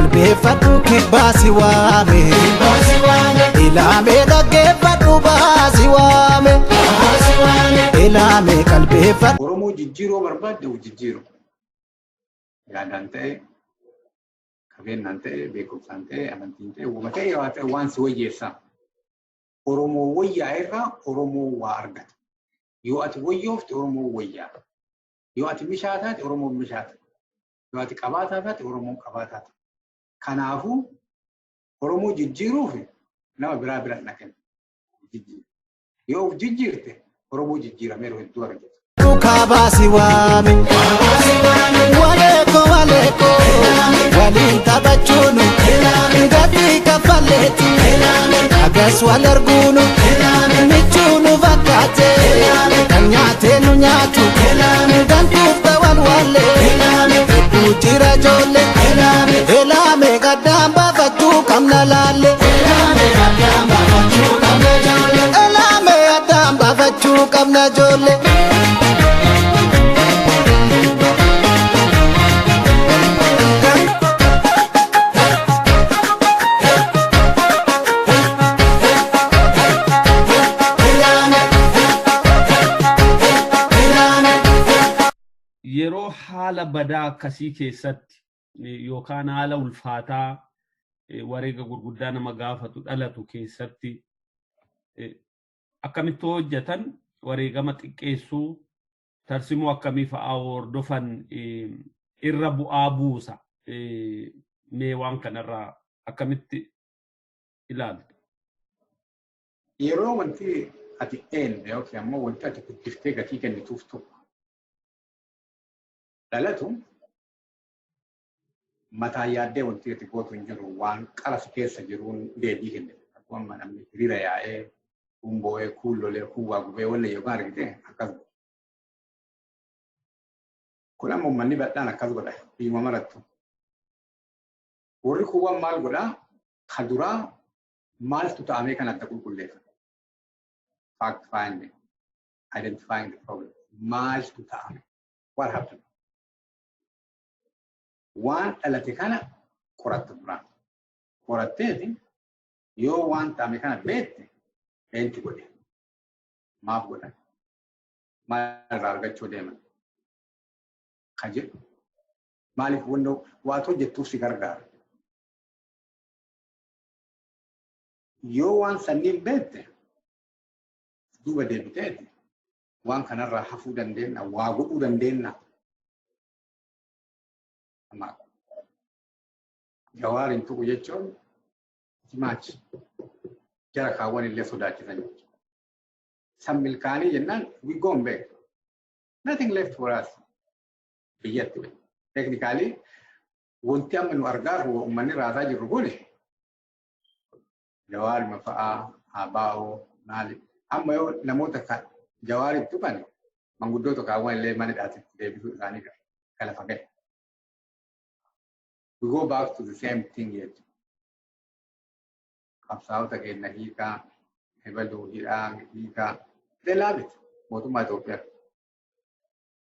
Qalbeeffadhu kibbaasi waame. Ilaamee dhaggeeffadhu baasi waame. Ilaamee qalbeeffadhu. Oromoo jijjiiruu barbaadde of jijjiiru. Yaadaan ta'e, qabeenyaan ta'e, beekumsaan ta'e, amantiin ta'e, uuma ta'e waa ta'e waan si wayyeessaa. Oromoo wayyaa irraa Oromoo waa argata. Yoo ati wayyoofte Oromoo wayyaa. Yoo ati mishaa taate Oromoon mishaa ta'a. Yoo ati qabaataa taate Oromoon qabaataa ta'a. Kanaafuu Oromoo jijjiiruuf nama biraa bira hin dhaqin. Yoo of jijjiirte Oromoo jijjiirameeru hedduu argita. Kabaasi waame. Waleeko waleeko waliin taphachuun gatii kaffaleeti. Agas wal arguun michuu nu fakkaate kan nyaatee nu nyaatu gantuuf ta'an wallee hedduu jira ijoollee elaame gaddaan baafachuu qabna laalle. Elaame addaan baafachuu qabna ijoollee. Yeroo haala badaa akkasii keessatti yookaan haala ulfaataa wareega gurguddaa nama gaafatu dhalatu keessatti akkamitti hojjetan, wareegama xiqqeessuu, tarsimoo akkamii fa'aa hordofan irra bu'aa buusa? Mee waan kanarraa akkamitti ilaaltu? Yeroo wanti ati eenyu yookiin ammoo wanti ati guddiftee gatii kennituuf tokko dhalatu, mataan yaaddee wanti ati gootu hin jiru, waan qara si keessa jiruun deebii kennite. Akkuma amma namni hiriira yaa'ee, kuun boo'ee, kuun lolee, kuun waa gubee wallee yookaan argite akkas godha. Kun amma uummanni bal'aan akkas godha biyyuma marattu. Warri kuuwwan maal godhaa? Ka duraa maaltu ta'amee kan adda qulqulleeffata. Fact finding, identifying the problem. Maaltu ta'ame? What happened? Waan dhalate kana qoratta duraan. Qoratteeti yoo waan ta'ame kana beekte, eenyu godhe? Maaf godhan? Maal irraa argachuu deeman? Ka jedhu. Maaliif wanno waatu hojjettuuf si gargaara. Yoo waan sanniin beekte, duuba deebiteeti waan kanarraa hafuu dandeenya, waa godhuu dandeenya. Amma Jawaariin tuqu jechuun maachi jara kaawwan illee sodaachisan jechuudha. San milkaanii jennaan, we go back. Nothing left for us. Biyyatti. Technically wanti amma nu argaa jirru, uummanni raasaa jirru kuni, Jawaarima fa'aa, ABO maali. Amma yoo namoota Jawaariif tuqan, manguddoota kaawwan illee mana hidhaatti deebisuu isaanii kalafa gahe. We go back to the same thing jechuudha. Qabsaa'ota keenya hiikaa, ebaluu hidhaa hiikaa. They love it. Mootummaa Itoophiyaa.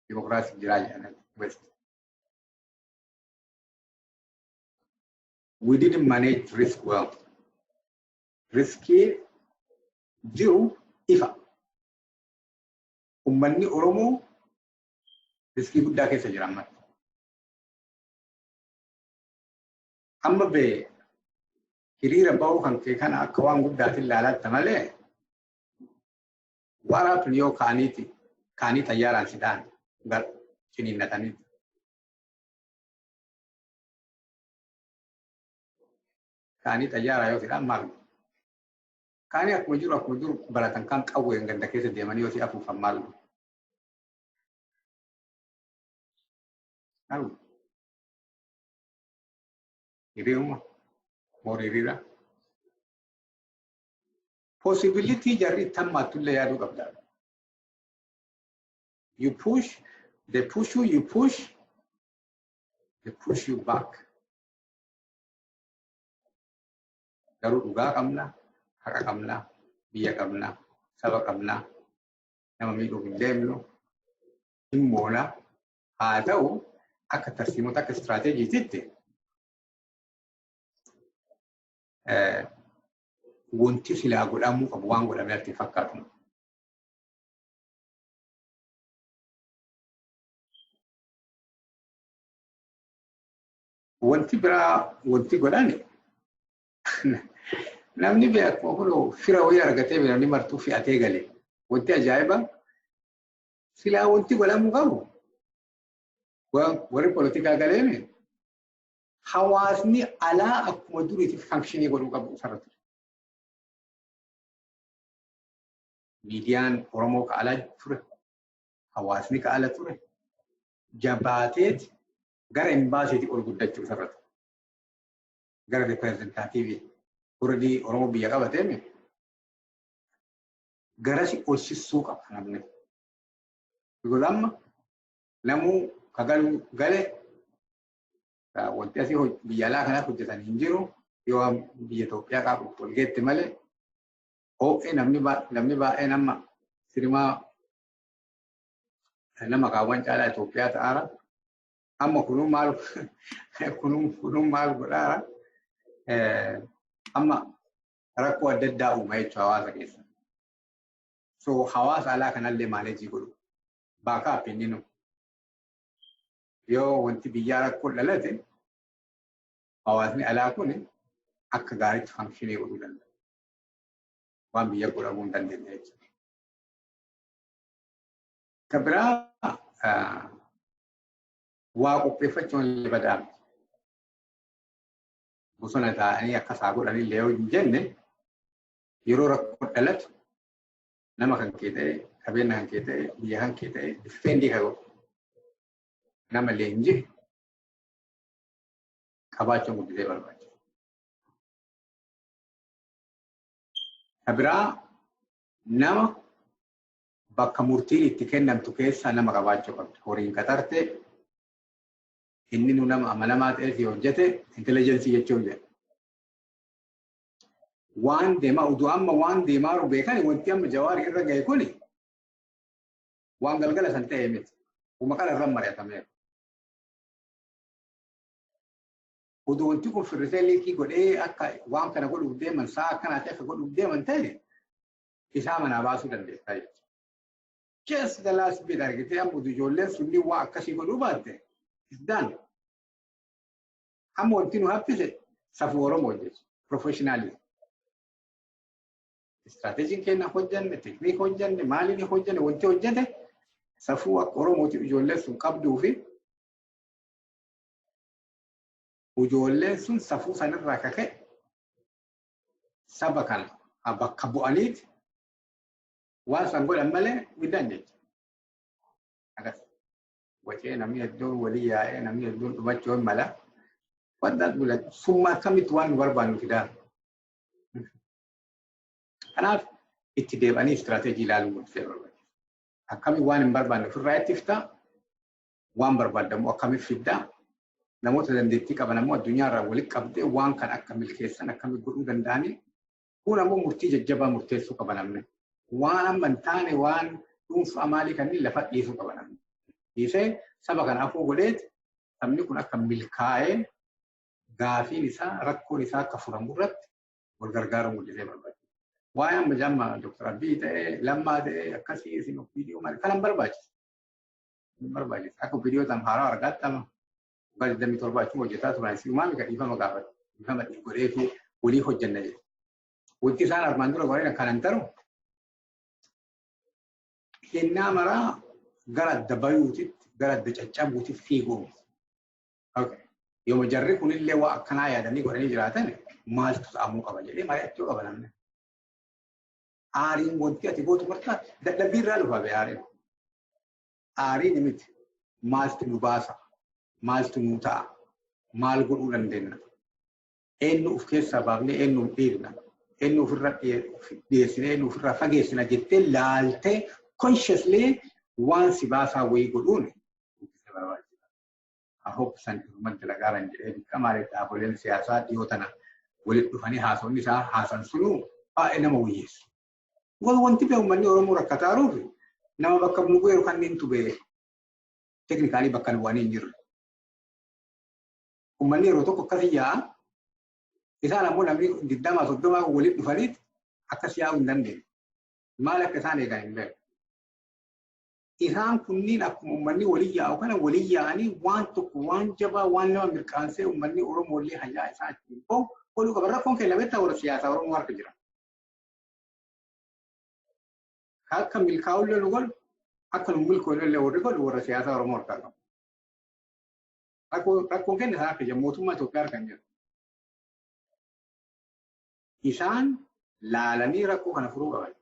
Dimokiraasii jiraa jedhan West. We didn't manage risk well. Riskii jiru ifa. Uummanni Oromoo riskii guddaa keessa jira ammatti. Amma bee hiriira bahuu kan kee kana akka waan guddaatiin ilaalatta malee, waraabni yoo kaaniiti kaanii xayyaaraan si dhaan gar ciniinnataniiti. Kaanii xayyaaraa yoo si dhaan maal? Kaanii akkuma jiru, akkuma jiru baratan kan qawween ganda keessa deemanii yoo si afuufan maal? Maal? Hiriiruma moo hiriira? Possibility jarri itti hammaattullee yaaduu qabda. You push, they push you, you push, they push you back. Garuu dhugaa qabna, haqa qabna, biyya qabna, saba qabna, nama miidhuuf hin deemnu, hin moona. Haa ta'u, akka tarsiimota, akka istiraateejiititti Wanti silaa godhamuu qabu waan godhamee ati fakkaatu. Wanti biraa wanti godhani namni beeku kun fira wayii argatee namni martuu fe'atee gale. Wanti ajaa'iba silaa wanti godhamuu qabu warri polotikaa galeeme hawaasni alaa akkuma duriitiif function godhuu qabu isarra ture. Miidiyaan Oromoo ka alaa ture, hawaasni ka ala ture, jabaateeti gara embaasiitti ol guddachuu isarra ture. Gara representative already Oromoo biyya qabateemi garasi ol sissuu qaba namni. Because amma namuu ka galu gale, wanti asii biyya alaa kanaaf hojjetan hin jiru, yoo biyya Itoophiyaa qabu ol geette malee. Ho'ee namni baay'een amma sirimaa nama kaawwan caalaa Itoophiyaa ta'aara. Amma kunuu maal, kunuu maal godhaara? Amma rakkoo adda addaa uuma jechuudha hawaasa keessa. So hawaasa alaa kanallee manage godhu. Backup inni nu. Yoo wanti biyyaa rakkoo dhalate, hawaasni alaa kun akka gaariitti function godhuu danda'a. Waan biyya godhamuu hin dandeenye jechuudha. Kan biraa waa qopheeffachuun illee badaa miti. Bosona taa'anii akkasaa godhanillee yoo hin jenne, yeroo rakkoo dhalatu nama kan kee ta'e, qabeenya kan kee ta'e, biyya kan kee ta'e defend kan godhu nama leenji qabaachuun guddisee barbaachisa. Kan biraa nama bakka murtiin itti kennamtu keessaa nama qabaachuu qabdi. Horiin qaxarte inni nu nama amanamaa ta'ee fi hojjete, intelligence jechuun jedha. Waan deemaa utuu amma waan deemaa jiru beekan, wanti amma Jawaar irra ga'e kuni waan galgala san ta'e miti. Uma kana irra mari'atameera. Utuu wanti kun firrisee leak godhee akka waan kana godhuuf deeman, sa'a akkanaatti akka godhuuf deeman ta'e, isaa manaa baasuu dandeessaa jechuudha. Just the last bit argitee, amma utuu ijoolleen sunni waa akkasii godhuu baatte, is done. Amma wanti nu haffise safuu Oromoo jechuudha. Professionalism. Istiraateejiin keenya hojjanne, tekniik hojjanne, maaliin hojjanne, wanti hojjete safuu akka Oromootiif ijoolleen sun qabduu fi ijoolleen sun safuu sanirraa kaka'e saba kana bakka bu'aniiti waan san godhan malee midhaan jecha. Akas wacee namni hedduun walii yaa'ee namni hedduun dhumachuu hin mala. Wanta summa akkamitti waan nu barbaannu fidaa. Kanaaf itti deebi'anii istiraateejii ilaaluu guddisee barbaachisa. Akkamiin waan hin barbaanne ofirraa ittiftaa, waan barbaadamu akkamitti fiddaa, namoota dandeettii qaban ammoo addunyaarraa walitti qabdee waan kan akka milkeessan akkamitti godhuu danda'anii, kun ammoo murtii jajjabaa murteessuu qaba namni. Waan amma hin taane, waan dhuunfaa maalii kanneen lafa dhiisuu qaba namni. Dhiisee saba kana afuu godheet sabni kun akka milkaa'ee gaafiin isaa, rakkoon isaa akka furamu irratti wal gargaaruu guddisee barbaachisa. Waa'ee amma jamma Dr. Abiy ta'ee, Lammaa ta'ee, akkasii isin viidiyoo maali kana hin barbaachisu. Hin barbaachisu. Akka viidiyoo tan haaraa argaatti amma waggaa 27 achuma hojjetaa turan isin maami ka dhiifama gaafate. Dhiifama godhee fi walii hojjenna jedhe. Wanti isaan armaan dura godhan kanan taru kennaa maraa gara adda bayuutitti, gara adda caccabuutitti fiiguu. Yooma jarri kunillee waa akkanaa yaadanii godhanii jiraatan, maaltu ta'amuu qaba jedhee mari'achuu qaba namni. Aariin wanti ati gootu martaa dadhabbii irraa dhufa bee aariin. Aariin miti, maaltu nu baasa? Maaltu nu ta'a? Maal godhuu dandeenya? Eenyu of keessaa baafnee eenyu dhiibna? Eenyu ofirra dhiyeessine, eenyu ofirraa fageessina jettee laaltee consciously waan si baasaa wayii godhuun barbaachisa. I hope san irrumatti dalagaa jedhee bikka maaliif dhaaboleen siyaasaa dhiyoo tana walitti dhufanii haasawni isaa haasan sunuu baay'ee nama wayyeessu. Wanti bee uummanni Oromoo rakkataa jiruuf nama bakka nu bu'eeru kanneen tubee technically bakka nu bu'anii hin jirre. Uummanni yeroo tokko akkasii yaa'a. Isaan ammoo namni 20, 30 walitti dhufaniit akkas yaa'uu hin dandeenye. Maal akka isaan eegan hin beeku. Isaan kunniin akkuma uummanni walii yaa'u kana walii yaa'anii waan tokko, waan jabaa, waan nama mirqaansee uummanni Oromoo illee hayyaa isaa ittiin bahu godhuu qaba. Rakkoon keenya beektaa warra siyaasaa Oromoo harka jira. Akka milkaa'ullee nu godhu, akka nu milkoonillee warri godhu warra siyaasaa Oromoo harkaa qabu. Rakkoon keenya isaan harka jira. Mootummaa Itoophiyaa harka hin jiru. Isaan laalanii rakkoo kana furuu qaban.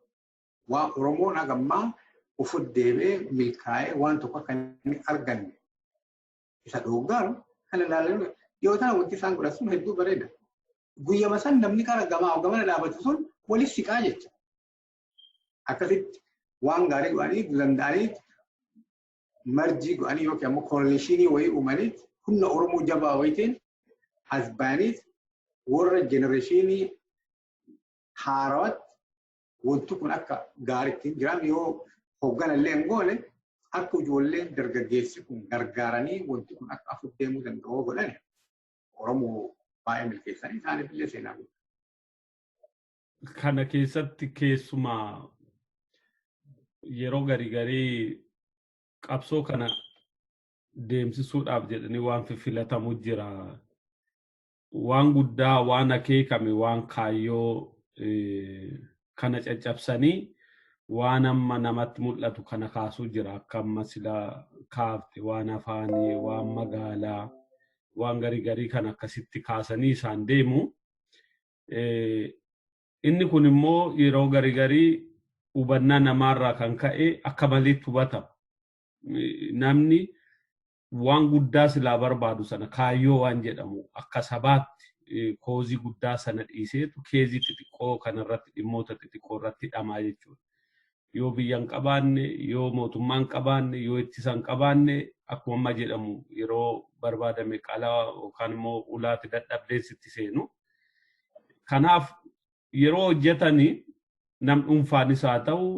Waan Oromoon hagammaa ufut deebi'ee milkaa'ee waan tokko akka inni arganne isa dhooggaru kana laalanii yoo ta'an, wanti isaan godhan sun hedduu bareeda. Guyyama san namni kara gamaa gamana dhaabatu sun walis siqaa jecha. Akkasitti waan gaarii godhanii danda'anii merge godhanii yookiin ammoo coalition wayii uumanii humna Oromoo jabaa wayitiin as ba'anii warra generation haarawatti wanti kun akka gaariitti hin jiraam yoo hoogganallee hin goone, akka ijoolleen dargaggeessi kun gargaaranii wanti kun akka afur deemuu danda'u godhan, Oromoo baay'ee milkeessanii isaaniif illee seenaa guddaa. Kana keessatti keessumaa yeroo garii garii qabsoo kana deemsisuudhaaf jedhanii waan filatamu jira. Waan guddaa, waan akeekame, waan kaayyoo kana caccabsanii waan amma namatti mul'atu kana kaasuu jira. Akka amma sila kaafte, waan afaanii, waan magaalaa, waan garii garii kana akkasitti kaasanii isaan deemu. Inni kun immoo yeroo garii garii hubannaa namaarraa kan ka'e akka malitti hubatama. Namni waan guddaa silaa barbaadu sana, kaayyoo waan jedhamu, akka sabaatti cause guddaa sana dhiiseetu case xixiqqoo kanarratti, dhimmoota xixiqqoo irratti hidhamaa jechuudha. Yoo biyya hin qabaanne, yoo mootummaa hin qabaanne, yoo ittisa hin qabaanne, akkuma amma jedhamu yeroo barbaadame qalaa yookaan immoo ulaati dadhabdeen sitti seenu. Kanaaf yeroo hojjetanii nam dhuunfaanis haa ta'u,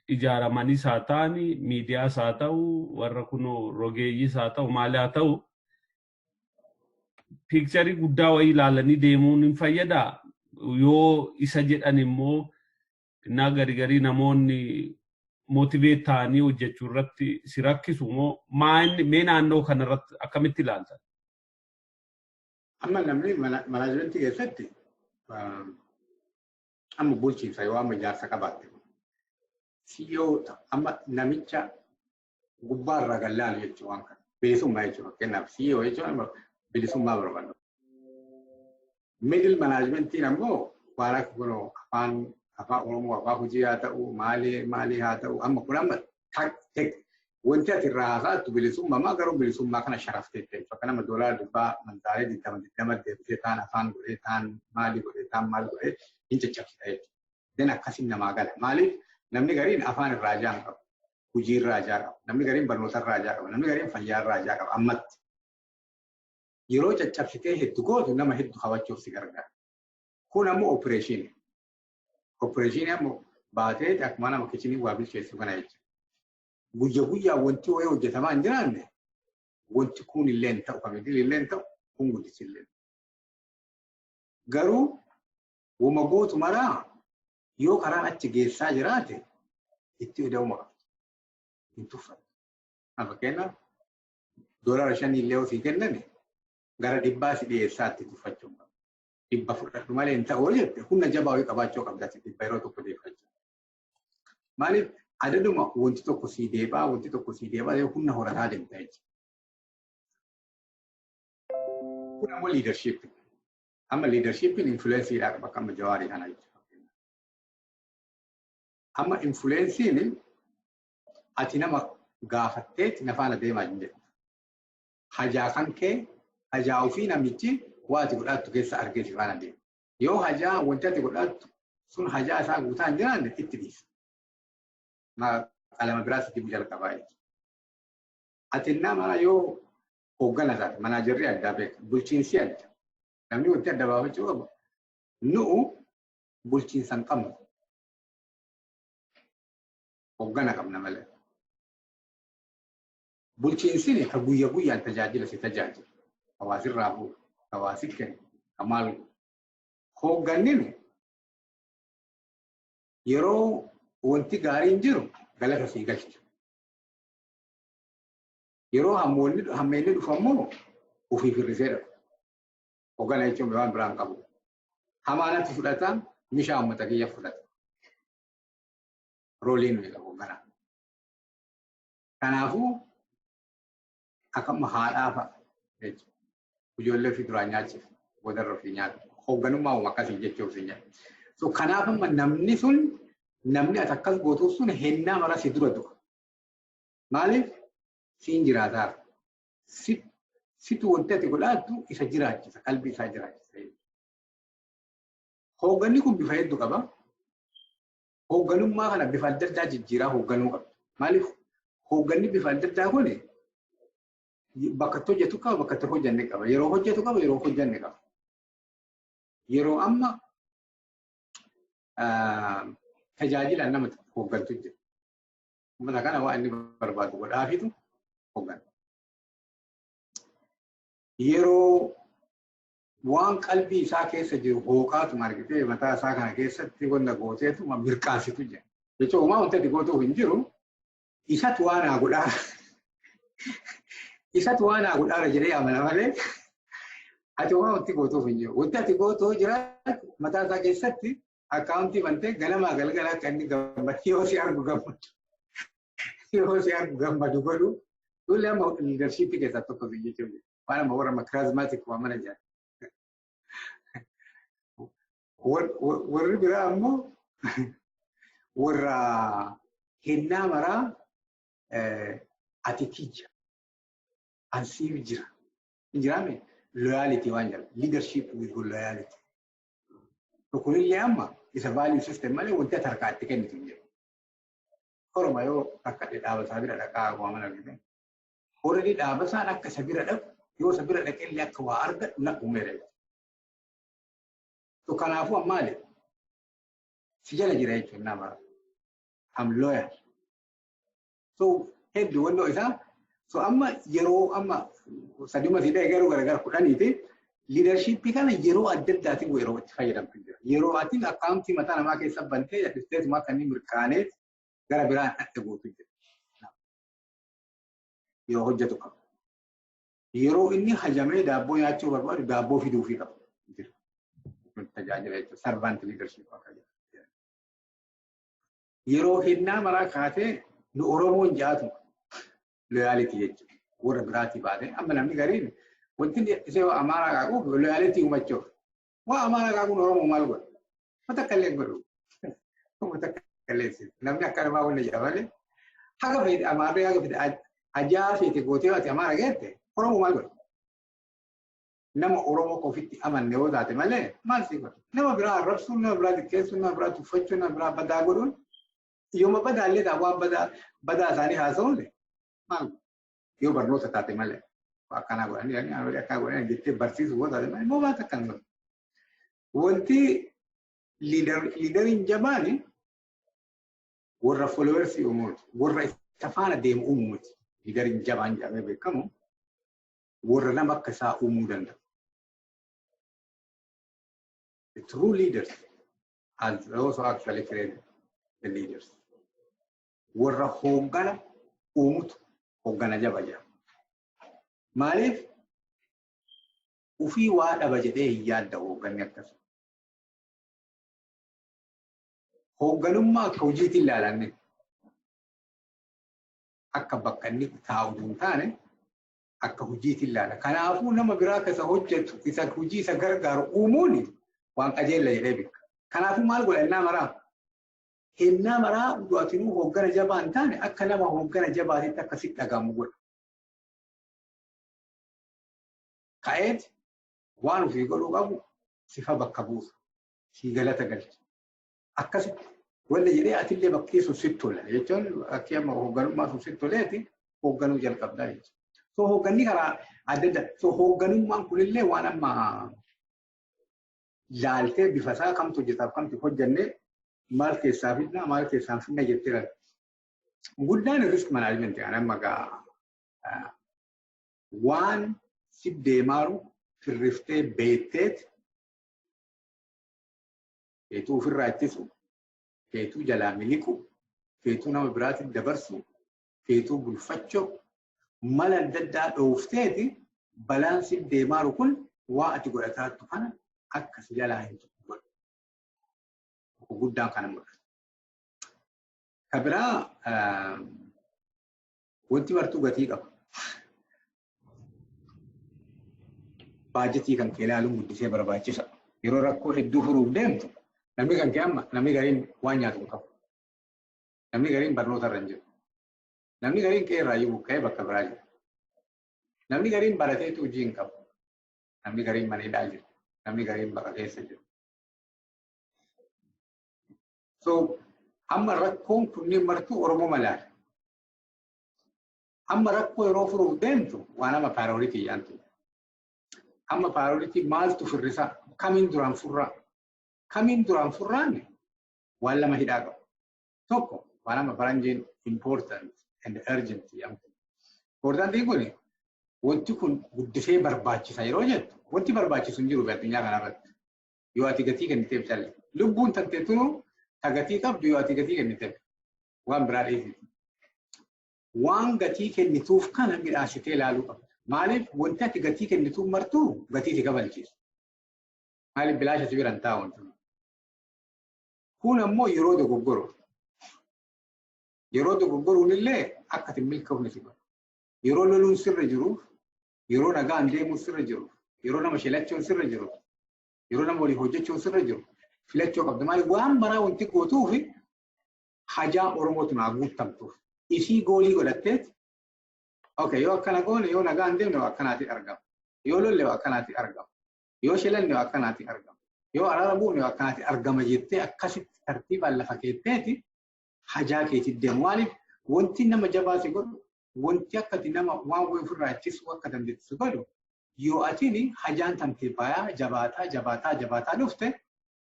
ijaaramanis haa ta'ani, miidiyaas haa ta'u, warra kunoo rogeeyyiis haa ta'u, maali haa ta'u, picture guddaa wayii ilaalanii deemuun hin fayyadaa. Yoo isa jedhan immoo innaa garii garii namoonni motivate ta'anii hojjechuu irratti si rakkisu moo mee naannoo kanarratti akkamitti ilaaltan? Amma namni management keessatti amma bulchiinsa yoo amma ijaarsa qabaatte, CEO amma namicha gubbaarraa gallaalu jechuun waan kana bilisummaa jechuudha. Fakkeenyaaf CEO jechuun bilisummaa barbaadu. Middle managementiin ammoo waan akka kun afaan Oromoo, afaan hojii haa ta'u, maalii maalii haa ta'u, amma kun amma wanti ati irraa haasa'attu bilisummaa, garuu bilisummaa kana sharaftee ta'e bakka nama doolaara 100 manzaaree 20 20 deebisee taan afaan godhee, taan maalii godhee, taan maal godhee hin caccabsita jechuudha. Den akkasiin namaa gala. Maaliif? Namni gariin afaan irraa ajaa hin qabu. Hojii irraa ajaa qaba. Namni gariin barnoota irraa ajaa qaba. Namni gariin fayyaa irraa ajaa qaba ammatti. Yeroo caccabsitee hedduu gootu nama hedduu hawachuuf si gargaara. Kun ammoo operation. Operation ammoo baatee akkuma nama kitchen waa bilcheessu kana jechuudha. Guyya guyyaa wanti wayii hojjetamaa hin jiraanne, wanti kun illee hin ta'u, kamidil illee hin ta'u, kun guddisi illee. Garuu wama gootu maraa yoo karaan achi geessaa jiraate itti ida'uma qabdi. Hin tuffatu. Fakkeenyaaf $5 illee yoo sii kenname gara 100 si dhiyeessaa itti tuffachuu hin qabdu. 100 fudhadhu malee hin ta'u jette, humna jabaa wayii qabaachuu qabda 100 yeroo tokko deeffachuu. Maaliif? Adaduma wanti tokko sii deebaa, wanti tokko sii deebaa yoo humna horataa deemta jechuudha. Kun ammoo leadership. Amma leadershipiin influenceiidhaa qaba, akka amma Jawaarii kana jechuudha. Amma influenceiin ati nama gaafatteeti na faana deemaa hin jettu. Hajaa kan kee, hajaa ofii namichi waa ati godhaattu keessa argee si faana deema. Yoo hajaa wanti ati godhaattu sun hajaa isaa guutaa hin jiraanne, itti dhiisa. Qalama biraas dibuu jalqabaa jechuudha. Ati nama yoo hooggana taate, managerri addaa beeka, bulchiinsi adda. Namni wanti adda baafachuu qabu, nu'u bulchiinsa hin qabnu. Hooggana qabna malee. Bulchiinsi ka guyya guyyaan tajaajila si tajaajilu. Hawaasirraa fuudhu, hawaasi kennu, ka maal godhu. Hoogganni yeroo wanti gaariin jiru galata sii galcha. Yeroo hammeenni dhufu ammoo ofii firrisee dhabu. Hooggana jechuun waan biraan qabu. Hamaanatti fudhata, mishaa uummata kiyya fudhata. Rooliin nuyi qabu hoogganaa. Kanaafuu akkama haadhaa fa'a jechuudha. Ijoollee ofii duraan nyaachif boodarra ofii nyaatu. Hoogganummaa uuma akkasii jechuuf si nyaata. So kanaaf amma namni sun, namni ati akkas gootuuf sun, hennaa mara si dura du'a. Maaliif? Siin jiraataa. Situ wanti ati godhaattu isa jiraachisa, qalbii isaa jiraachisa. Hoogganni kun bifa hedduu qaba. Hoogganummaa kana bifa adda addaa jijjiiraa hoogganuu qabda. Maaliif? Hoogganni bifa adda addaa kun bakka itti hojjetu qaba, bakka itti hojjanne qaba. Yeroo hojjetu qaba, yeroo hojjanne qaba. Yeroo amma tajaajilaan nama hooggantu jira. Uummata kana waan inni barbaadu godhaafitu hooggana. Yeroo waan qalbii isaa keessa jiru hooqaatuma argitee mataa isaa kana keessatti wanta gooteetu mirqaansitu jira. Jechuun uumaa wanta ati gootuuf hin jiru, isatu waan haa godhaa. Isatu waan haa godhaara jedhee amana malee ati waan wanti gootuuf hin jiru. Wanti ati gootuu jiraatu mataa isaa keessatti akkaawuntii bantee ganamaa galgala akka inni gammadu, yoo si argu gammadu. Yoo si argu gammadu godhu. Tulli amma leadership keessaa tokko jechuudha. Waan amma warra charismatic waan mana jira. Warri biraa ammoo warra hennaa maraa ati kiyya, ansiif jira. Hin jiraame loyalty waan jedhamu. Leadership with loyalty. Kunillee amma isa value system malee wanti ati harkaa itti kennitu hin jiru. Horoma yoo akka dhaaba isaa bira dhaqaa waan argite. Already dhaaba isaan akka isa bira dhaqu, yoo isa bira dhaqe illee akka waa argadhu na uumeera. So kanaafuu ammaali si jala jira jechuun nama am loyal. So hedduu wannoo isaa, so amma yeroo amma saduma si dha'e garuu gargar 10ti leadership kana yeroo adda addaatiin yeroo itti fayyadamtu jira. Yeroo ati akkaawuntii mataa namaa keessa bantee dhifteetuma akka inni mirkaaneet gara biraan dhaqxe gootu jira. Yeroo hojjetu qaba. Yeroo inni hajamee daabboo nyaachuu barbaadu daabboo fiduufii qaba. Jira. Tajaajila jechuudha. Servant leadership akka jedhamu. Yeroo hennaa maraa kaatee nu Oromoon jaatu loyalty jechuudha. Warra biraatii baatee amma namni gariin wanti isee Amaaraa qaaquuf loyalty uumachuuf. Waa Amaaraa qaaquun Oromoo maal godha? Mata akka illee godhu. Mata akka illee namni akka namaa wanna jedha malee haga fedhe Amaarri haga fedhe ajaa feete gootee ati Amaara geette Oromoo maal godha? Nama Oromoo ofitti amanne yoo taate malee maal si godha? Nama biraa arrabsuun, nama biraa xiqqeessuun, nama biraa tuffachuun, nama biraa badaa godhuun, yooma badaa illee ta'a, waan badaa badaa isaanii haasa'uun maal yoo barnoota taate malee akkanaa godhanii akkanaa godhanii jettee barsiisuu yoo taate malee moo baata akkan godhu. Wanti leaderiin jabaani warra followersii uumuuti. Warra isa faana deemu uumuu miti. Leaderiin jabaan jedhamee beekamu warra nama akka isaa uumuu danda'u. The true leaders are those who actually create the leaders. Warra hooggana uumutu hooggana jaba jedhama. Maaliif? Ufii waa dhaba jedhee hin yaadda'u hoogganni akkasii. Hoogganummaa akka hojiitiin ilaalanne akka bakka inni taa'u hin taane akka hojiitiin ilaala. Kanaafuu nama biraa akka isa hojjetu, isa hojii isa gargaaru uumuun waan qajeella jedhee beeka. Kanaafuu maal godha hennaa maraa? Hennaa maraa du'atinuu hooggana jabaa hin taane akka nama hooggana jabaatitti akka sitti dhagahamu godha. Ka'eet waan ofii godhuu qabu sifa bakka buusa. Sii galata galcha. Akkasitti wanta jedhee atillee bakkee sun sitti tola jechuun akki amma hoogganummaa sun sitti toleeti hoogganuu jalqabdaa jechuudha. So hoogganni karaa adda addaa. So hoogganummaan kunillee waan amma laaltee bifa isaa kamtu hojjetaaf kamtu hojjannee, maal keessaa fidna, maal keessaa fidna jettee laala. Guddaan risk management kan amma gaa waan si deemaaru firriftee beekteet. Feetuu ofirraa ittisu, feetuu jalaa miliqu, feetuu nama biraatiin dabarsu, feetuu bulfachoo, mala adda addaa dhoofteeti balansiin deemaaru kun waa ati godhataattu kana akka si jalaa hin tuqu godhu. Guddaan kana mul'ata. Ka biraa, wanti martuu gatii qaba. Baajetii kan kee ilaaluun guddisee barbaachisa. Yeroo rakkoo hedduu furuuf deemtu, namni kan kee amma namni gariin waan nyaatu hin qabu. Namni gariin barnoota irra hin jiru. Namni gariin qe'ee irraa iyyuu buqqa'ee bakka biraa jira. Namni gariin barateetu hojii hin qabu. Namni gariin mana hidhaa jira. Namni gariin baqa keessa jira. So amma rakkoon kunneen martuu Oromoo malaala. Amma rakkoo yeroo furuuf deemtu waan amma priority yaantu. Amma priority maaltu firrisaa? Kamiin duraan furraa? Kamiin duraan furraan waan lama hidhaa qabu. Tokko, waan amma faranjiin important and urgent jedhamtu. Importantiin kun wanti kun guddisee barbaachisa yeroo jettu, wanti barbaachisu hin jiru addunyaa kanarratti. Yoo ati gatii kenniteef calle. Lubbuun tantee tunuu ta gatii qabdu yoo ati gatii kenniteef waan biraa dhiisiti. Waan gatii kennituuf kana midhaasitee ilaaluu qabda. Maaliif? Wanti ati gatii kennituuf martuu gatii si kabalchiisu. Maaliif? Bilaasha si biran taa'u wanti. Kun ammoo yeroo dogoggoru. Yeroo dogoggoruun illee akka ati milkoofne si godha. Yeroo loluun sirra jiruuf, yeroo nagaan deemuun sirra jiruuf, yeroo nama shilachuun sirra jiruuf, yeroo nama walii hojjechuun sirra jiru filachuu qabda. Maaliif? Waan maraa wanti gootuufi hajaa Oromootu naa guuttamtuuf. Isii goalii godhatteet, okay, yoo akkana goone, yoo nagaan deemne waa akkanaati argama. Yoo lolle waa akkanaati argama. Yoo shilanne waa akkanaati argama. Yoo araara buune waa akkanaati argama jettee akkasitti tartiibaan lafa keetteeti hajaa keetti deemu. Maaliif? Wanti nama jabaa si godhu, wanti akka ati nama waan wayii ofirraa ittisuu akka dandeettu si godhu, yoo atini hajaan tantee bayaa jabaataa jabaataa jabaataa dhufte,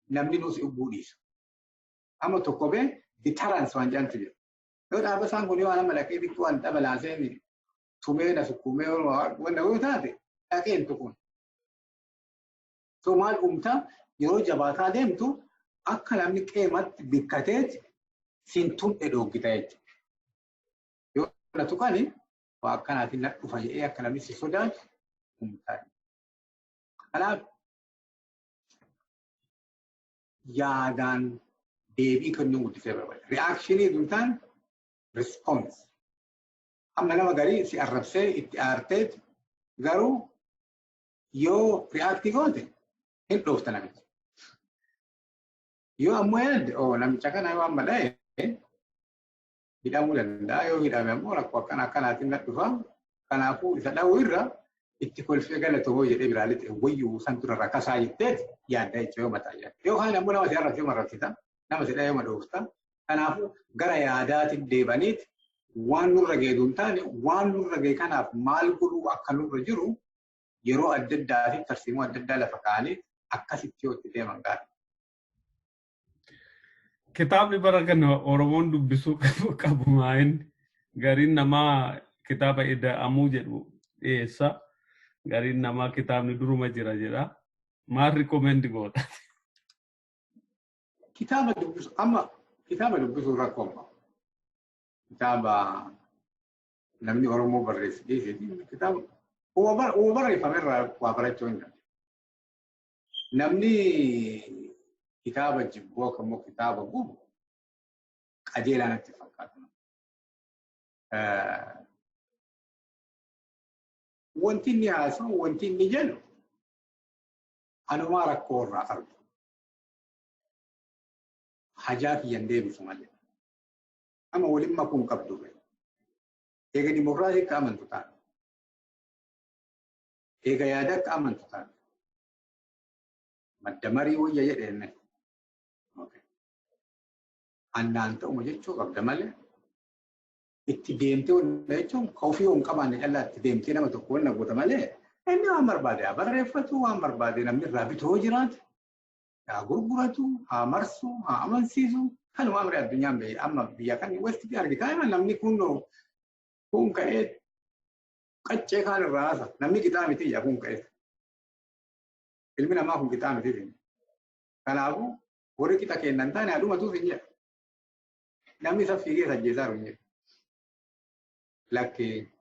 namni nuus ugguu dhiisa. Amma tokko bee deterrence waan jedhamtu jira. Yoo dhaaba isaan kun yoo nama dhaqee xiqqoo waan dhabalaaseen tumee na sukkuumee wanta yoo taate dhaqee hin tuquun. So maal uumtaa? Yeroo jabaataa deemtu akka namni qeematti bikkateet siin tumne dhoggita jechuudha. Yoo na tuqani waa akkanaatiin na dhufa jedhee akka namni si sodaatu uumtaa. Kanaaf yaadaan deebii kennuu guddisee barbaada. Reactionii tun taan response. Amma nama garii si arrabsee itti aarteet, garuu yoo reactii goote hin dhoofta namicha. Yoo ammoo yaadde, oo namicha kana yoo amma dha'e hidhamuu danda'a, yoo hidhame ammoo rakkoo akkana akkanaatiin na dhufa, kanaafuu isa dha'uu irra itti kolfee galatoomoo jedhee biraa lixe wayyuu san dura rakkasaa jetteet yaadda jechuudha yoo mataa yaadda. Yookaan ammoo nama si arrabse yoo marrabsita, nama si dha'e yoo dhoofta. Kanaafuu gara yaadaatiin deebaniit waan nurra ga'e hin taane, waan nurra ga'e kanaaf maal godhuu akka nurra jiru yeroo adda addaa fi tarsiimoo adda addaa lafa kaa'anii akkasitti yoo itti deeman gaarii. Kitaabni bara kana Oromoon dubbisuu qabu maayin? Gariin namaa kitaaba ida'amuu jedhu dhiyeessa. Gariin namaa kitaabni duruma jira jedha. Maal recommend goota? Kitaaba dubbisu, amma kitaaba dubbisuun rakkoo hin qabu. Kitaaba namni Oromoo barreesse dhiisiti, kitaaba uuma barreeffame irraa waa barachuu hin danda'u. Namni kitaaba jibbu akka immoo kitaaba gubu qajeelaa natti fakkaata. Wanti inni haasa'u, wanti inni jedhu anumaa rakkoo irraa argu. Hajaa kiyyan deebisu malee. Amma waliin makuu hin qabdu. Eega dimokiraasii akka amantu taate. Eega yaada akka amantu taate. Madda marii wayya jedheen. Annaan ta'uma jechuu qabda malee itti deemtee wanna jechuun ka ofii hin qabaanne callaa itti deemtee nama tokko wanna goota malee, inni waan barbaade haa barreeffatu, waan barbaade namni irraa bitoo jiraate haa gurguratu, haa marsu, haa amansiisu. Kanuma amri addunyaan ba'e amma biyya kan westi argitaa, namni kun kun ka'ee qaccee kaan irraa haasa. Namni qixaa miti yaa kun ka'ee, ilmi namaa kun qixaa miti. Kanaafuu Warri qixa kennan taane adumatuuf hin jedha. Namni isa fiigee sajjeesaa hin jedhu. Lakkee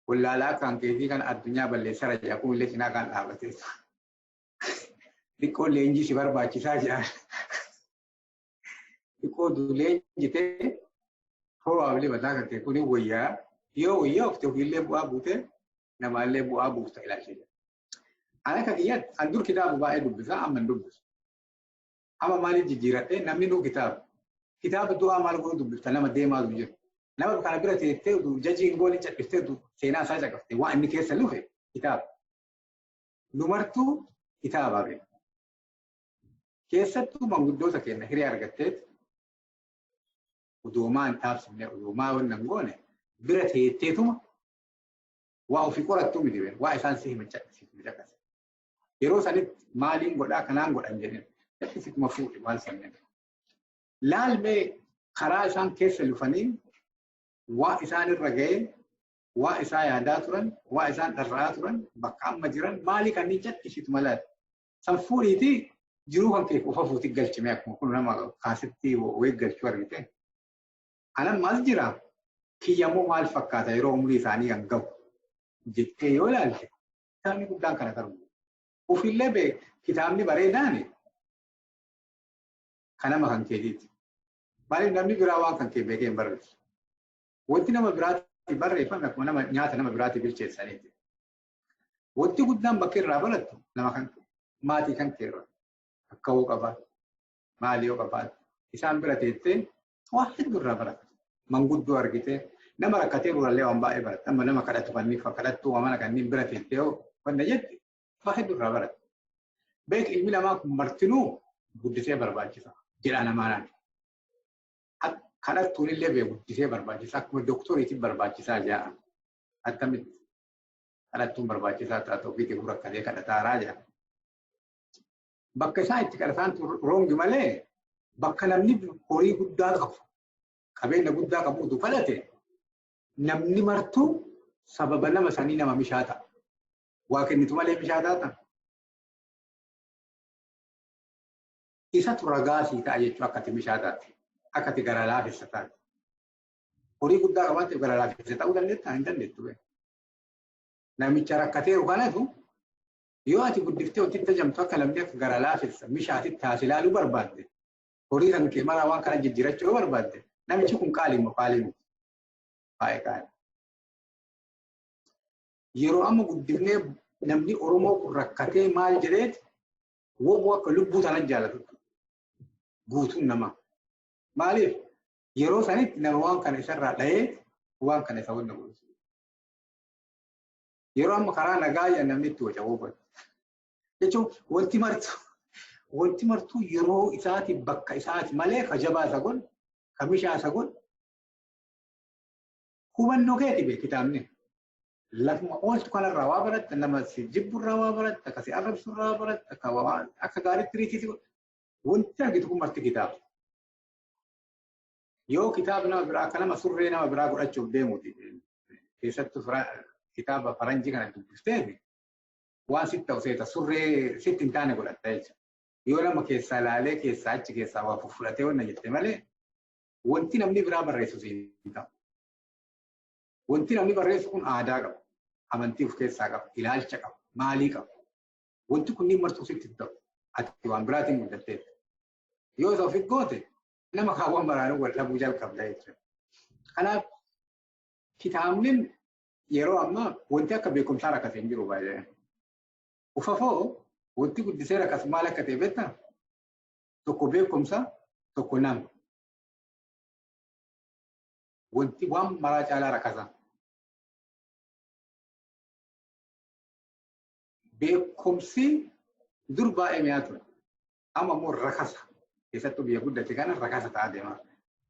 wallaalaa kan keetii kan addunyaa balleessara jedha kunillee cinaa kan dhaabatee. Xiqqoo leenjii si barbaachisaa jedha. Xiqqoo leenjitee probably mataa kan kee kuni wayyaa yoo wayyaa ofte ofiillee bu'aa buutee namaallee bu'aa buufta ilaalcha jedha. Ani akka kiyyaatti an dur kitaaba baay'ee dubbisaa amma hin dubbisu. Amma maaliif jijjiiradhee namni nuu kitaaba. Kitaaba du'aa maal godhu dubbifta nama deemaa jiru. Nama kana bira teettee jajii hin goone calliftee seenaa isaa caqaftee waan inni keessa lufe kitaaba. Numartuu kitaaba beeku. Keessattuu manguddoota keenya hiree argatteet udoomaa hin taabsifne udoomaa wanna hin goone bira teetteetuma waa ofii qorattuu miti beeku waa isaan si hima caqase. Yeroo sanitti maaliin godhaa kanaan godhan jedheen callisituma fuudhe waan sanneen. Laalmee karaa isaan keessa lufanii waa isaan irra ga'ee waa isaa yaadaa turan waa isaan dharra'aa turan bakka amma jiran maalii kanneen callisituma laal. San fuudhiitii jiruu kan kee qofa fuutii galchime akkuma kun nama kaasitti wayii galchuu argite. Anan maal jira kiyyammoo maal fakkaata yeroo umrii isaanii kan gahu jettee yoo ilaalte kitaabni guddaan kana garbu. Ofillee bee kitaabni bareedaan kan nama kan keetiiti. Maaliif namni biraa waan kan kee beekee hin barreessu. Wanti nama biraatti barreeffame akkuma nama nyaata nama biraatti bilcheessaniiti. Wanti guddaan bakka irraa barattu nama kan maatii kan kee irraa. Akka hoo qabaatu, maalii yoo qabaatu, isaan bira teettee waa hedduu irraa baratta. Manguddoo argitee nama rakkatee durallee waan baay'ee baratta. Amma nama kadhatu kanneen kadhattuu mana kanneen bira teettee yoo wanna jette waa hedduu irraa baratta. Beek ilmi namaa kun martinuu guddisee barbaachisa jedha namaan. Kadhattuun illee bee guddisee barbaachisa akkuma doktoriitiin barbaachisaa jedha. Akkamitti kadhattuun barbaachisaa taate ofiitii rakkatee kadhataaraa jedha. Bakka isaan itti kadhataan roongi malee bakka namni horii guddaa qabu qabeenya guddaa qabu utuu kadhate namni martuu sababa nama sanii nama mishaa ta'a. Waa kennitu malee mishaa taata. Isatu ragaa sii ta'a jechuun akka ati mishaa taate akka ati gara laafessa taate. Horii guddaa qabaatte gara laafessa ta'uu dandeettaa hin dandeettu. Namicha rakkateeru kanatu yoo ati guddiftee wanti tajamtu akka namni akka gara laafessa mishaatitti taas ilaaluu barbaadde horii kan kee maraa waan kana jijjiirachuu yoo barbaadde namichi kun qaalii moo qaalii miti baay'ee qaalii. Yeroo amma guddifnee namni Oromoo kun rakkatee maal jedheeti woboo akka lubbuu tana jaalatu guutuun namaa. Maaliif yeroo sanitti nama waan kana isarraa dhahee waan kana isa wanna godhu. Yeroo amma karaa nagaa namni itti waca woboo. Jechuun wanti martuu yeroo isaati bakka isaati malee ka jabaa isa godhu ka mishaa isa godhu hubannoo keeti bee kitaabni. Lafuma ooltu kanarraa waa baratta nama si jibburraa waa baratta akka si arrabsurraa waa baratta akka gaariitti riitii si godhu wanti argitu kun marti kitaaba. Yoo kitaaba nama biraa akka nama surree nama biraa godhachuuf deemuuti keessattuu kitaaba faranjii kana dubbifteef waan sitti ta'u seeta surree sitti hin taane godhatta jechuudha. Yoo nama keessaa ilaalee keessaa achi keessaa waa fuffulatee wanna jette malee wanti namni biraa barreessu siin hin ta'u. Wanti namni barreessu kun aadaa qaba, amantii of keessaa qaba, ilaalcha qaba, maalii qaba. Wanti kunniin martuu sitti hin ta'u. Ati waan biraatiin guddatteetta. Yoo isa ofi goote nama kaawwan maraanuu wal dhabuu jalqabda jechuudha. Kanaaf kitaabni yeroo ammaa wanti akka beekumsaa rakkate hin jiru baay'ee. Ufafoo wanti guddisee rakkas maal akka ta'e beektaa? Tokko beekumsa, tokko nama. Wanti waan maraa caalaa rakkasa. Beekumsi dur baay'ee mi'aa ture. Amma immoo rakasa. Keessattuu biyya guddate kana rakasa ta'aa deemaa.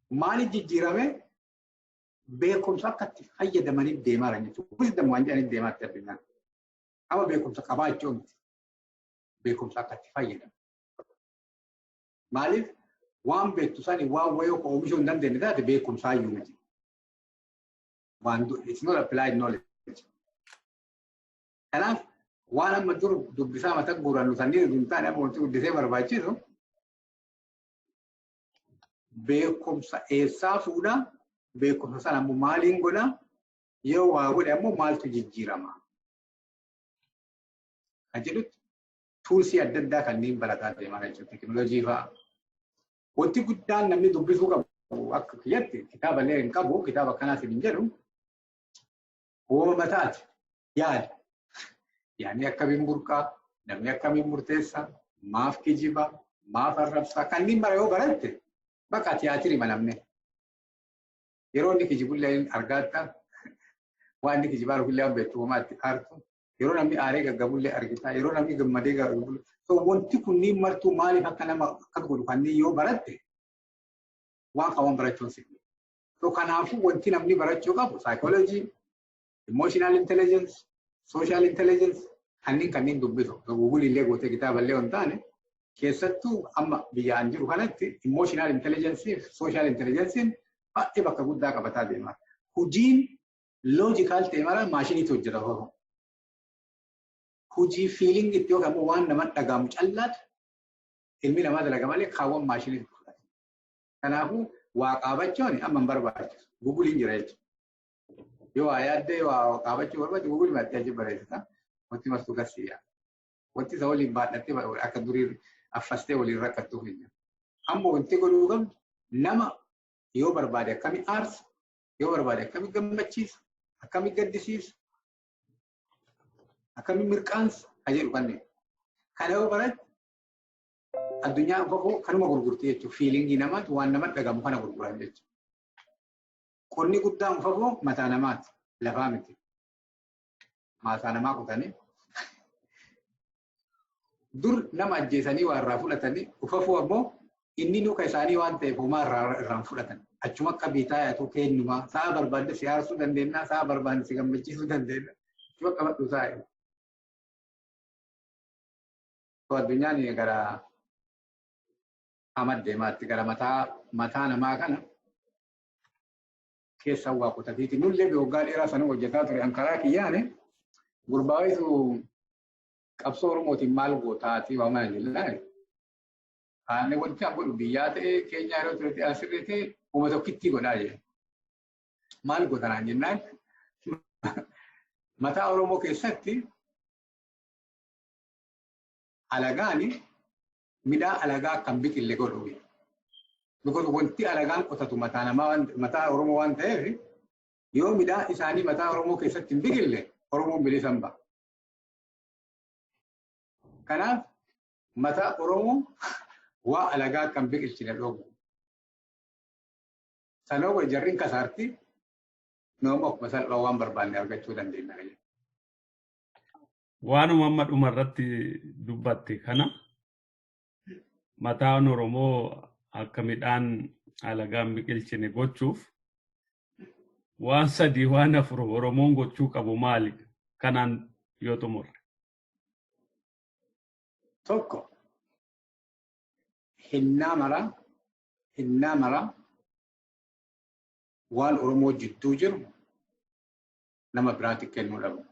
Maaliif jijjiirame? Beekumsa akka itti fayyadamaniif deemaa jiran jechuudha. Wisdom waan jedhaniif deemaa itti addunyaan. Amma beekumsa qabaachuu miti. Beekumsa akka itti fayyadamu. Maaliif waan beektu sani waan wayii akka oomishuu hin dandeenye taate beekumsaayyuu miti. Waan it's not applied knowledge. Kanaaf waan amma dur dubbisaa mata guurannu sanii hin taane amma wanti guddisee barbaachisu Beekumsa eessaa fuudhaa? Beekumsa sana ammoo maaliin godhaa? Yoo waa godhe ammoo maaltu jijjiirama? Kan jedhutti toolsii adda addaa kanneen barataa deemaa jechuudha. Teekinooloojii fa'aa. Wanti guddaan namni dubbisuu qabu akka kiyyatti kitaaba illee hin qabu, kitaaba akkanaas hin jedhu, uumama mataati yaada. Yaadni akkamiin burqaa, namni akkamiin murteessa, maaf kijiba, maaf arrabsaa, kanneen mara yoo baratte bakka tiyaatirii namni. Yeroo inni kijibullee argaatta, waan inni kijibaa illee waan beektu uumaatti aartu, yeroo namni aaree gaggabullee argita, yeroo namni gammadee gaggabullee. So wanti kunniin martuu maaliif akka nama akkas godhu kanneen yoo baratte waan qaban barachuun si. So kanaafuu wanti namni barachuu qabu psychology, emotional intelligence, social intelligence kanneen dubbisu. Google illee gootee kitaaba illee hin taane, keessattuu amma biyyaan jiru kanatti emotional intelligence fi social intelligence baay'ee bakka guddaa qabataa deema. Hojiin logical ta'e mara maashiniitu hojjeta fofo. Hojii feeling itti yookaan immoo waan nama dhagahamu callaatu ilmi namaa dalaga malee kaawwan maashiniitu fudhata. Kanaafuu waa qaabachuun amma hin barbaachisu. Googleiin jira jechuudha. Yoo waa yaaddee waa qaabachuu barbaadu Google mattee achi barreessita. Wanti martuu garsiisa. Wanti isa waliin baadhattee akka durii affastee waliin rakkattuuf hin jiru. Amma wanti godhuu qabdu nama yoo barbaade akkami aarsa, yoo barbaade akkami gammachiisa, akkami gaddisiisa, akkami mirqaansa kan jedhu kanneen. Kana yoo baratte addunyaan fofoo kanuma gurgurti jechuudha. Feelingii namaati waan nama dhagamu kana gurguran jechuudha. Qonni guddaan fofoo mataa namaati, lafaa miti. Maasaa namaa qotanii dur nama ajjeesanii waa irraa fudhatanii, ufafuu ammoo inni nuka isaanii waan ta'eef homaa irraan fudhatan. Achuma akka biitaa yaatu kennumaa sa'a barbaadde si aarsuu dandeenya, sa'a barbaadde si gammachiisuu dandeenya. Achuma qabadhu sa'a. Addunyaan gara amma deemaatti gara mataa namaa kana keessa waa qotatiiti. Nullee waggaa dheeraa sana hojjetaa ture. An karaa kiyyaane gurbaawitu qabsoo Oromootiin maal gootaati waa mana jennaan. Ani wanti an godhu biyyaa ta'ee Keenyaa yeroo turetti asirri ta'e uuma tokkitti godhaa jedhe. Maal gootanaan jennaan, mataa Oromoo keessatti alagaani midhaan alagaa akkam biqille godhu. Because wanti alagaan qotatu mataa namaa, mataa Oromoo waan ta'eef, yoo midhaan isaanii mataa Oromoo keessatti hin biqille Oromoon bilisa hin ba'a. Kanaaf mataa Oromoo waa alagaa akkam biqilchine dhoobu. Sanoo jarriin kasaarti, nooma akkuma salphaa waan barbaanne argachuu dandeenya. Waanuma amma dhumarratti dubbatte kana, mataan Oromoo akka midhaan alagaan biqilchine gochuuf waan sadii, waan afur Oromoon gochuu qabu maali? Kanaan yoo xumurre. Tokko, hinnaa maraa waan Oromoo jidduu jiru nama biraatti kennuu dhabu.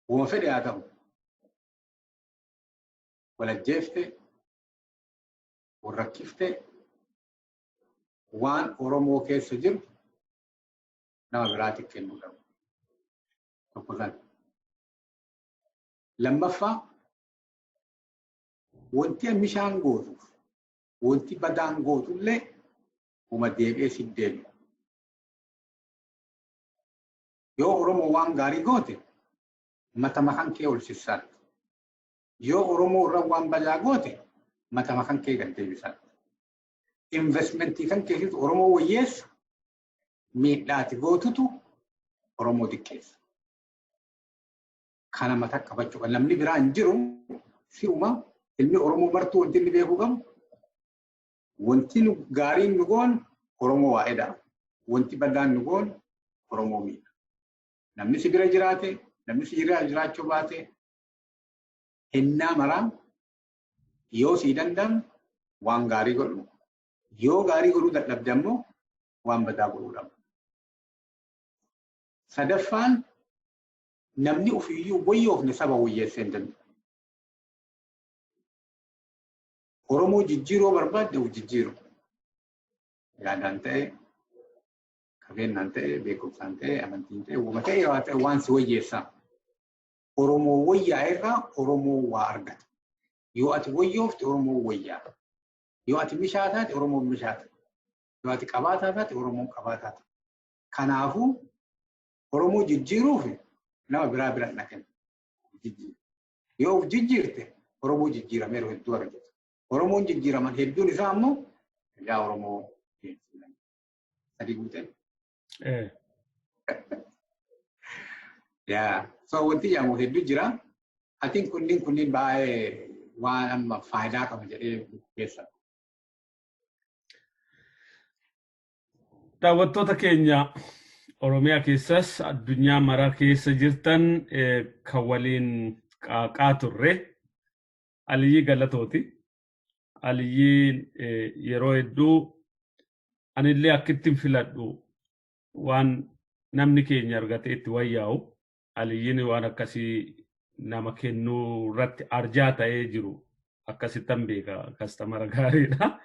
Wama fedhe haa ta'u. Walajjeefte, warrakkifte, waan Oromoo keessa jiru nama biraatti kennuu dhabu. Tokko sana. Lammaffaa, wanti bishaan gootuuf wanti badaan gootullee uma deebi'ee si deebi'a. Yoo Oromoo waan gaarii goote mata makan kee ol sissaatti. Yoo Oromoo irra waan badaa goote mata makan kee gad deebisaatti. Investmentii kan keessatti Oromoo wayyeessa, miidhaati gootutu Oromoo xiqqeessa. Kana mata qabachuu qaba. Namni biraa hin jiru, si'uma ilmi Oromoo martuu wanti inni beekuu qabu, wanti gaariin nu goon Oromoo waa'eedha. Wanti badaan nu goon Oromoo miidha. Namni si bira jiraate, namni si bira jiraachuu baate, hinnaa maraa yoo sii danda'amu waan gaarii godhu, yoo gaarii godhuu dadhabde ammoo waan badaa godhuu dhabu. Sadaffaan, namni ofiiyyuu wayyoofne saba wayyeessee hin danda'u. Oromoo jijjiiruu barbaadde of jijjiiru. Yaadaan ta'e, qabeenyaan ta'e, beekumsaan ta'e, amantiin ta'e, uuma ta'e waa ta'e waan si wayyeessaa. Oromoo wayyaa irraa Oromoo waa argata. Yoo ati wayyoofte Oromoo wayyaa. Yoo ati mishaa taate Oromoon mishaa ta'a. Yoo ati qabaataa taate Oromoon qabaataa ta'a. Kanaafuu Oromoo jijjiiruuf nama biraa bira hin dhaqin. Yoo of jijjiirte Oromoo jijjiirameeru hedduu argata. Oromoon jijjiiraman hedduun isaa ammoo yaa Oromoo sadii guutee. Yaa so wanti jedhamu hedduu jira. Atiin kunniin baay'ee waan amma faayidaa qaba jedhee keessa. Daawwattoota keenya Oromiyaa keessas addunyaa maraa keessa jirtan kan waliin qaaqaa turre Aliyyii Galatooti. Aliyyiin yeroo hedduu anillee akkittiin filadhu waan namni keenya argatee itti wayyaa'u Aliyyiin waan akkasii nama kennuu irratti arjaa ta'ee jiru akkasittan beeka kastamara gaariidha.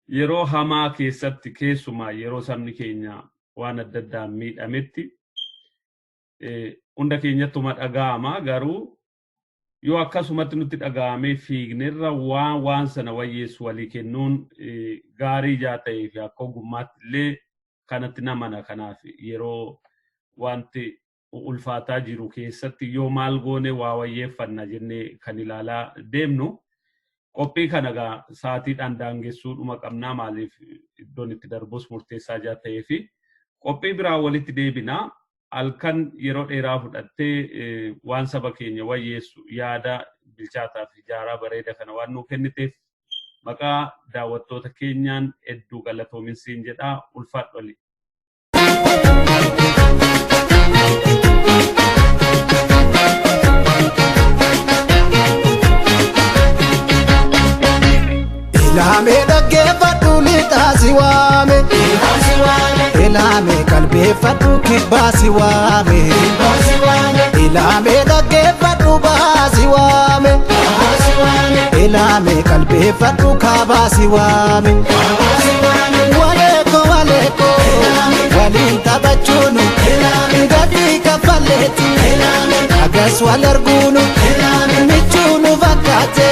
Yeroo hamaa keessatti keessumaa yeroo sabni keenya waan adda addaan miidhametti hunda keenyattuma dhaga'ama garuu yoo akkasumatti nutti dhaga'amee fiignerra waan waan sana wayyeessu walii kennuun gaarii ijaa ta'ee fi akka ogummaatti illee kanatti namana kanaaf yeroo wanti ulfaataa jiru keessatti yoo maal goone waa wayyeeffanna jennee kan ilaalaa deemnu qophii kana gaa sa'aatiidhaan daangessuudhuma qabnaa maaliif iddoon itti darbus murteessaa ijaa ta'ee fi qophii biraa walitti deebinaa halkan yeroo dheeraa fudhattee waan saba keenya wayyeessu yaada bilchaataa fi jaaraa bareeda kana waan nuu kenniteef maqaa daawwattoota keenyaan hedduu galatoomin siin jedhaa ulfaadhu Ali. Ilaamee dhaggeeffadhu lixaa si waame. Ilaamee qalbeeffadhu kibbaa si waame. Ilaamee dhaggeeffadhu bahaa si waame. Ilaamee qalbeeffadhu kaabaa si waame. Waleeko waleeko waliin taphachuunu gatii kaffalleeti. Agas wal arguunu michuu nu fakkaate.